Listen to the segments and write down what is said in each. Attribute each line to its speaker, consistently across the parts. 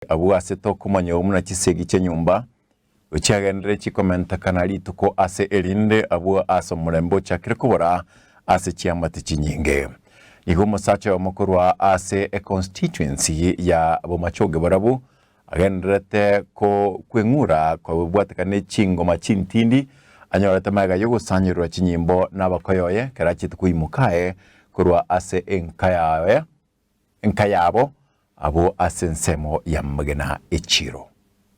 Speaker 1: Abwo ase tokomanya buna chisegi chi'enyomba chiagenderere chikomentekana rituko ase erinde, abwo ase omorembe ochakire kobora ase chiamate chinyinge. Nigo omosacha oyomo korwa ase econstituency ya Bomachoge barabwo agendererete kweng'ura kobwatekana ne chingoma chintindi anyorete magega y'ogosanyorerwa chinyimbo n'abakoyoye ekero achete koimoka aye korwa ase enka yaye. Enka yabo abwo ase ensemo y'amagena 'echiiro.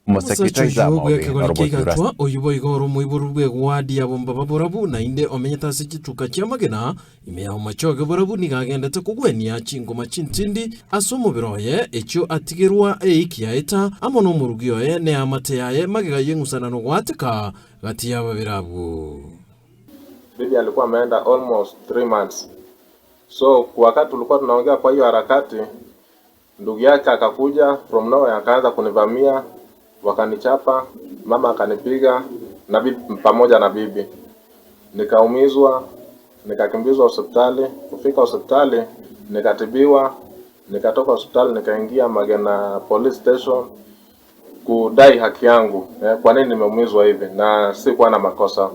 Speaker 2: Omosacha
Speaker 1: Omosekito
Speaker 2: oyio
Speaker 1: Isaya Maobe
Speaker 2: bw'ekegori kia
Speaker 1: noroboti
Speaker 2: igatwa,
Speaker 1: rwa.
Speaker 2: oyio boigo ore omoiboru bw'egwadi ya bombaba borabu, naende omenyete ase chituka chi'amagena, ime ya omochoge borabu nigo agendete kogwenia chingoma chintindi ase omobere oye, echio atigerwa eiki yaeta, amo nomorugi oye neamate yaye magega y'eng'usanano goateka gati y'ababere abwo.
Speaker 3: Bibi alikuwa ameenda almost 3 months. So wakati tulikuwa tunaongea kwa hiyo harakati, ndugu yake akakuja from nowhere akaanza kunivamia, wakanichapa, mama akanipiga na bibi, pamoja na bibi. Nikaumizwa, nikakimbizwa hospitali. Kufika hospitali nikatibiwa, nikatoka hospitali nikaingia Magena police station kudai haki yangu eh, kwa nini nimeumizwa hivi na sikuwa na makosa.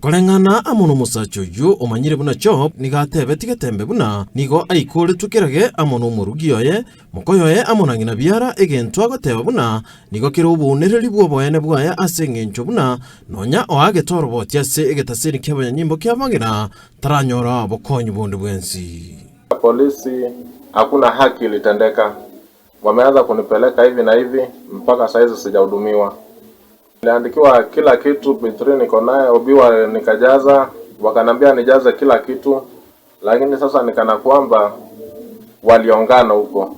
Speaker 2: Koreng'ana amo nomosacha oyio omanyire buna Job nigo atebetie getembe buna nigo aikoretwe kerage amo nomorugi oye, mokoyoye amo na ng'ina biara, egento agoteba buna nigo kere obounereri bw'oboene bwaye ase engencho buna nonya oagete oroboti ase egetaseni ki'abanyanyimbo ki'amagena taranyora bokonyi bonde bwensi.
Speaker 3: Polisi hakuna haki ilitendeka, wameanza kunipeleka hivi na hivi mpaka saizi sijahudumiwa. Niliandikiwa kila kitu, P3 niko naye, OB nikajaza, wakanambia nijaze kila kitu, lakini sasa nikana kwamba waliongana huko.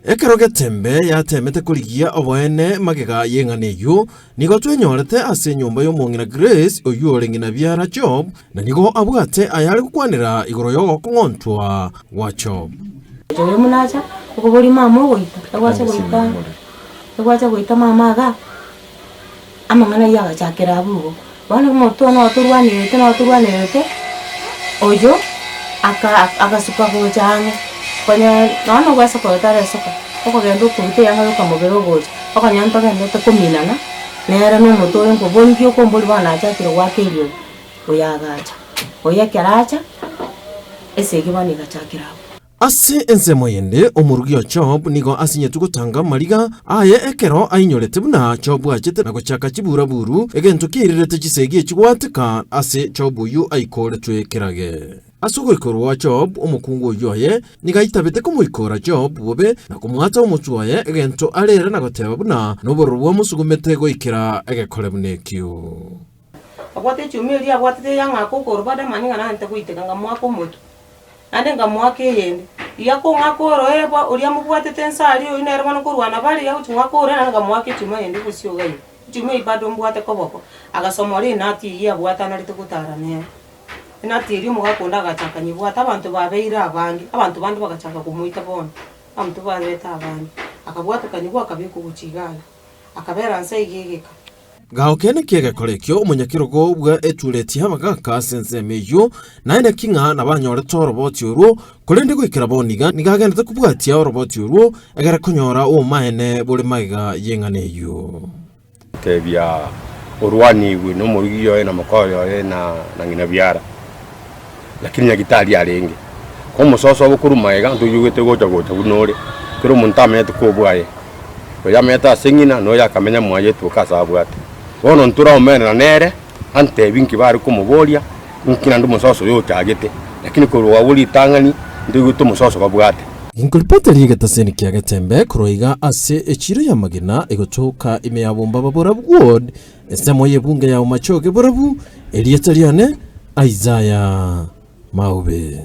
Speaker 2: Ekero getembe yatemete korigia oboene magega y'eng'ana eyio, nigo twenyorete ase enyomba y'omong'ina Grace, oyio ore ng'ina biara Job, na nigo abwate ayare gokwanera igoro y'ogokong'ontwa gwa Job.
Speaker 4: Oyo buna acha, okoboria mama ogoita, egwacha goita, egwacha goita mama igaa, amang'ana aywo agachakera abwo igo. Bono omotwe one otorwanerete na otorwanerete, oyo aka agasuka gocha ang'e, konya nonye na ogwesoka oyo taresoka, okogenda okoruta eyanga yoka mobere ogocha, okonya ntogenderete kominana, nere na omotwe oyo nkobori nki okombori bono nachakire goaka eriogi, oyo agacha, oyo ekero acha, esegi bono egachakera abwo.
Speaker 2: Ase ensemo eyende, omorugi o Job nigo asinyetwe gotanga amariga aye ekero ainyorete buna Job achete na gochaka chiburaburu, egento kiairerete chisegi echi goateka ase Job oyio aikoretwe kerage. Ase ogoikorwa gwa Job, omokungu oyio oye nigo aitabete komoikora Job bobe na komoata omotwe oye, egento arere na goteba buna nobororo bwamosugumete goikera egekore buna ekio.
Speaker 4: Abwate echuma eria abwatete eyang'aka okoru bado amanye ng'a nante goiteka ngamoaka omotwe. Naende ngamoaka eyende. Riria akong'aka oroe bwa oria amobwatete inse aria oyio nere bono korwana bare agochia ng'aka oroe naende ngamoaka echuma eyende bosio iga iga. Echuma eyio bado mbwate koboko, agasomora enati eyio abwate anarete gotara nere. Enati eria omogaka onde agacha akanyebwata, abanto babeire abange, abanto bande bagachaka komoita bono, abanto babete abange. Akabwatokaniwa akabekwa gochia iga iga, akabera nse iga egeka.
Speaker 2: Gaokene ki'egekora ekio omonyakerogo bwa etureti y'abagaaka ase ensemo eyio, naende ki ng'a nabanyorete oroboti orwo, korende goikera bono iga nigo agenderete kobwatia oroboti orwo, egere konyora obomaene bore magega y'eng'ana eyio.
Speaker 5: Tebia orwanigwe nomorugi oye na moka oye na ng'ina biara, lakini nyagitari arenge. Omososo obo korwa magega ntoigwete gocha gocha buna ore, kera omonto amenyete kobwaye. Oyo amenyete ase ng'ina, na oyo akamenya mwaye etuka ase abwate. Bono ntoraomerana nere, antebi nki bare komoboria, nki naende omososo oyo ochagete, lakini korwa agwo ritang'ani ntoigwete omososo babwate.
Speaker 2: Nkoripoteri egetaseni kia Getembe korwa iga ase echiro y'amagena egotoka ime ya Bombaba Borabu Ward, ensemo y'ebunge ya Bomachoge Borabu, erieta riane Isaiah Maube.